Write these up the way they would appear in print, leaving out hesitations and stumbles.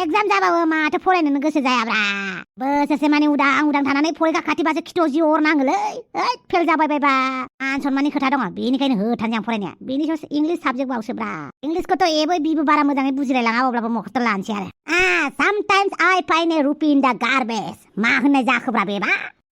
Exam जाबाबो माथो फरायनोनो गोसो जायाब्रा बोसोरसे माने उदां थानानै फरिखा खाथिबासो खिथ'आव जि अरनाङोलै फेल जाबाय बायबा मान सनमाननि खोथा दङ बेनिखायनो होथानजां फरायनाया बेनि सायाव इंलिस साबजेक्ट बावसोब्रा इंलिसखौथ' एबो बिबो बारा मोजाङै बुजिलायलाङा अब्लाबो मखस्थ' लानोसै आरो sometimes I find a rupee in the garbage मा होननाय जाखोब्रा बेबा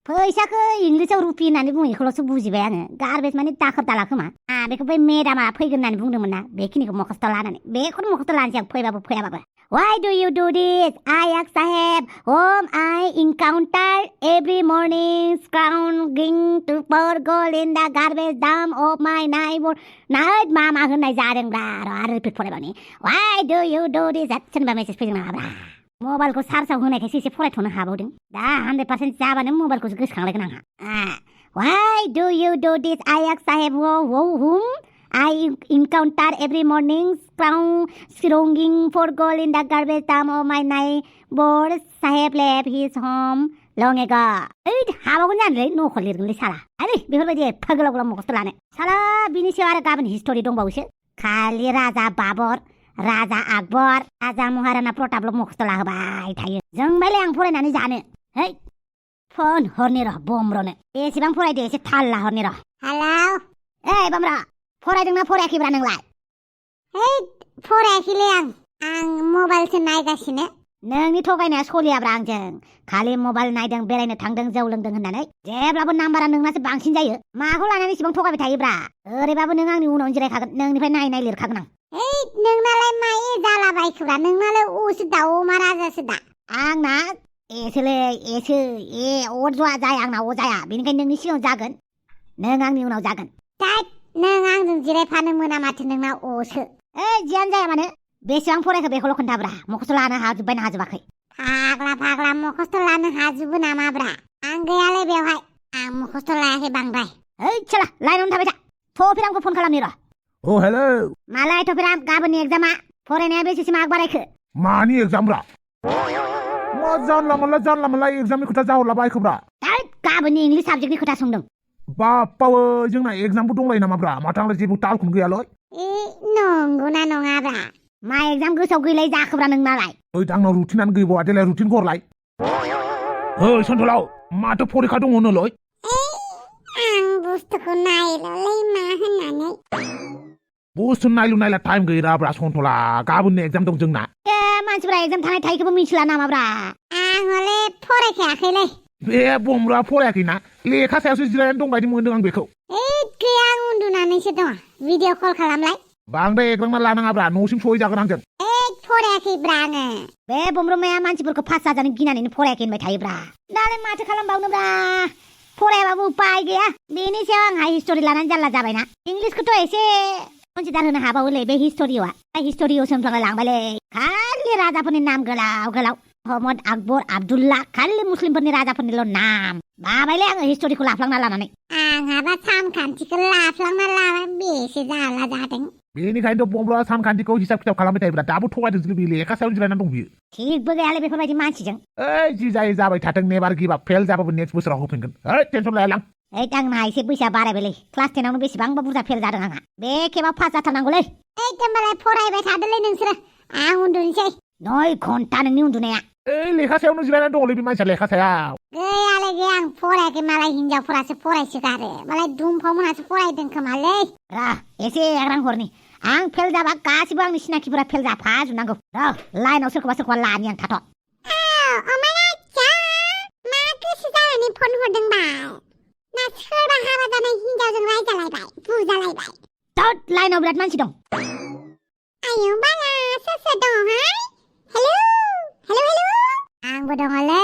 फैसाखौ इंलिसाव रुपि होननानै बुङो बेखौल'सो बुजिबाय आङो गार्बेज माने दाखोर दाला खोमा बेखौ बै मेडामा फैगोन होननानै बुंदोंमोन ना बेखिनिखौ मखस्थ' लानानै बेखौनो मखस्थ' लानोसै आं फैबाबो फैयाबाबो Why do you do this? Ayak Saheb, whom I encounter every morning scrounging to pour gold in the garbage dump of my neighbor. Night mama होननाय जादोंब्रा आरो रिपिट फरायबावनि Why do you do this? सोरबा message फैदों नामाब्रा मबाइलखौ चार्जआव होनायखायसो एसे फरायथ'नो हाबावदों दा 100% जाबानो मबाइलखौसो गोसोखांलायगोन आंहा Why do you do this? Ayak Saheb, whom I encounter every morning scrounging for gold in the garbage dump of my neighbor. Saheb left his home long ago. हाबावगोन जानोलै न'खौ लिरगोनलै साला आरे बेफोरबायदि एफा गोलाव गोलाव मखस्थ' लानो साला बिनि सायाव आरो गाबोन हिस्ट'रि दंबावोसो खालि राजा बाबर राजा आकबर राजा महाराणा प्रतापल' मखस्थ' लाहोबाय थायो जोंबायलै आं फरायनानै जानो है फन हरनि र' बमब्रनो एसेबां फरायदो एसे थाल लाहरनि र' हेलौ ओइ बमब्र फरायदोंना फरायाखैब्रा नोंलाय फरायाखैलै आं मबाइलसो नायगासिनो नोंनि थगायनाया सलियाब्रा आंजों खालि मबाइल नायदों बेरायनो थांदों जौ लोंदों होननानै जेब्लाबो नाम्बारा नोंनासो बांसिन जायो माखौ लानानै इसेबां थगायबाय थायोब्रा ओरैबाबो नों आंनि उनावनो जिरायखागोन नोंनिफ्राय नाय लिरखागोन आं नोंनालाय मायै जालाबायखोब्रा नोंनालाय असो दा अमा राजासो दा आंना एसोलै एसो अर जाया आंना अ जाया बेनिखायनो नोंनि सिगाङाव जागोन नों आंनि उनाव जागोन नों आंजों जिरायफानो मोना माथो नोंना असो जियानो जाया मानो बेसेबां फरायखो बेखौल' खोन्थाब्रा मखस्थ' लानो हाजोब्बाय ना हाजोबाखै फाग्ला मखस्थ' लानो हाजोबो नामाब्रा आं गैयालै बेवहाय आं मखस्थ' लायाखै बांद्राय साला लाइनावनो थाबाय था थफिरामखौ फन खालामनि र' हेलौ मालाय थफिराम गाबोननि एग्जामा फरायनाया बेसेसिम आग बारायखो मानि एग्जामब्रा मा जानला मोनला एग्जामनि खोथा जाहरलाबायखोब्रा गाबोननि इंलिस साबजेक्टनि खोथा सोंदों बाप्पावो जोंना एग्जामबो दंलायो नामाब्रा माथो आंलाय जेबो तालखौनो गैयालै नंगौना नङाब्रा मा एग्जाम गोसोआव गैलाय जाखोब्रा नोंनालाय आंनाव रुटिनानो गैबावा देलाय रुटिनखौ हरलाय सन्थलाव माथो फरिखा दङ नोलै आं बुस्थुखौ नायल'लै मा होननानै बुस्थु नायला टाइम गैराब्रा सन्थला गाबोननो एग्जाम दं जोंना मानसिफ्रा एग्जाम थानाय थाइखौबो मिथिला नामाब्रा आं हले फरायखायाखैलै बे बमब्रा फरायाखैना लेखा सायावसो जिरायनानै दं बायदि मोनदों आं बेखौ गैया आं उन्दुनानैसो दङ भिडिअ कल खालामलाय बांद्राय एग्रांना लानाङाब्रा न'सिम सहैजागोन आंजों फरायाखैब्रा आङो बे बमब्रमाया मानसिफोरखौ पास जाजानो गिनानैनो फरायाखै होनबाय थायोब्रा दालाय माथो खालामबावनोब्रा फरायाबाबो उपाय गैया बेनि सायाव आंहा हिस्ट'रि लानानै जारला जाबायना इंलिसखौथ' एसे कनसिडार होनो हाबावोलै बे हिस्ट'रियाव सोंफ्लांलाय लांबायलै खालि राजाफोरनि नाम गोलाव मोहम्मद आकबर आब्दुल्ला खालि मुस्लिमफोरनि राजाफोरनिल' नाम बाबायलै आङो हिस्ट'रिखौ लाफ्लांना लानानै आंहाबा सानखान्थिखौ लाफ्लांना लाना बेसे जारला जादों बेनिखायनोथ' बमब्रा सानखान्थिखौ हिसाब खिथाब खालामबाय थायोब्रा दाबो थगायदोंसो बे लेखा सायाव जिरायनानै दं बियो थिगबो गैयालै बेफोरबायदि मानसिजों जि जायो जाबाय थाथों नेभार गिभ आप फेल जाबाबो नेक्स्ट बोसोराव होफिनगोन टेनसन लायालां आंना एसे बैसोआ बारायबायलै क्लास 10आवनो बेसेबांबा बुरजा फेल जादों आंहा बे खेबाव पास जाथारनांगौलै होमबालाय फरायबाय थादोलै नोंसोरो आं उन्दुनोसै 9 घन्टा नोंनि उन्दुनाया लेखा सायावनो जिरायनानै दङलै बे मानसिया लेखा सायाव गैयालै गैया आं फरायाखै मालाय हिनजावफोरासो फरायसोगारो मालाय दुमफाव मोनासो फरायदों खोमालै एसे एग्रां हरनि आं फेल जाबा गासिबो आंनि सिनाखिफोरा फेल जाफाजोबनांगौ लाइनाव सोरखौबा लानि आं थाथ' मा गोसो जानानै फन हरदोंबा ना सोरबा हाबा जानाय हिनजावजों रायजालायबाय बुजालायबाय लाइनाव बिराद मानसि दं आयौ बाला सोर दङहाय हेलौ आंबो दङलै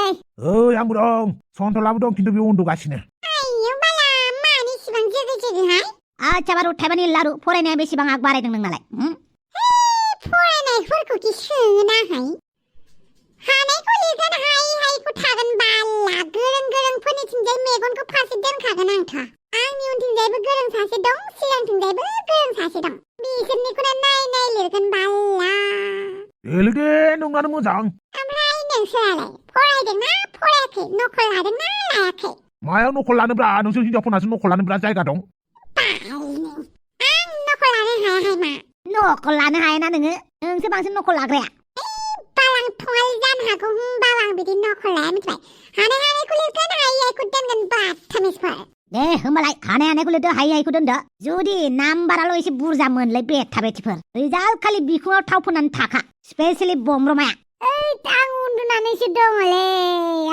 आंबो दं सन्थलाबो दं खिन्थु बेयाव उन्दुगासिनो आयौ बाला मानि इसिबां जेगैहाय आच्छा बारु थाइबानि लारु फरायनाया बेसेबां आग बारायदों नोंनालाय फरायनायफोरखौ सोङोनाहाय हानायखौ लिरगोन हायिखौ थागोन बाला गोरोंफोरनिथिंजाय मेगनखौ फारसे दोनखागोन आंथ' आंनि उनथिंजायबो गोरों सासे दं सिगांथिंजायबो गोरों सासे दं बिसोरनिखौनो नाय लिरगोन बाला दे नोंनानो मोजां ओमफ्राय नोंसोरालाय फरायदोंना फरायाखै नखल लादोंना लायाखै मायाव नखल लानोब्रा नोंसोर हिनजावफोरनासो नखल लानो बिराद जायगा दं आं नखल लानो हायाहाय मा नखल लानो हायाना नोङो नोंसो बांसिन नखल लाग्राया गालां थङालि जानो हागौ होमबाबो आं बिदि नखल लाया मिथिबाय हानाय हानायखौ लिरगोन हायैखौ दोनगोन बाथामिसफोर दे होमबालाय हानाय हानायखौ लिरदो हायै हायैखौ दोनदो जुदि नाम्बाराल' एसे बुरजा मोनलाय बेथा बेथिफोर रिजाल्ट खालि बिखुङाव थाव फोननानै थाखा स्पेसियेलि बमब्रमाया आं उन्दुनानैसो दङलै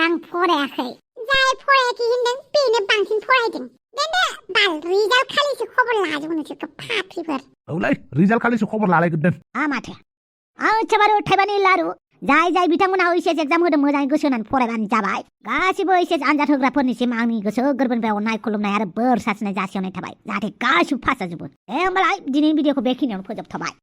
आं फरायाखै जाय फरायाखै होनदों बेनो बांसिन फरायदों दे बाल रिजाल्ट खालिसो खबर लाजोबनोसै फाफ्लिफोर औलै रिजाल्ट खालिसो खबर लालायगोन माथो एखेबारे थाइबानि लारु जाय जाय बिथांमोना ओइचएस एग्जाम होदों मोजाङै गोसो होनानै फरायबानो जाबाय गासिबो ओइचएस आनजाद होग्राफोरनिसिम आंनि गोसो गोरबोनिफ्राय अननाय खुलुमनाय आरो बोर सारस्रिनाय जासिहरनाय थाबाय जाहाथे गासिबो पास जाजोबो होमबालाय दिनैनि भिडिअखौ बेखिनियावनो फोजोबथ'बाय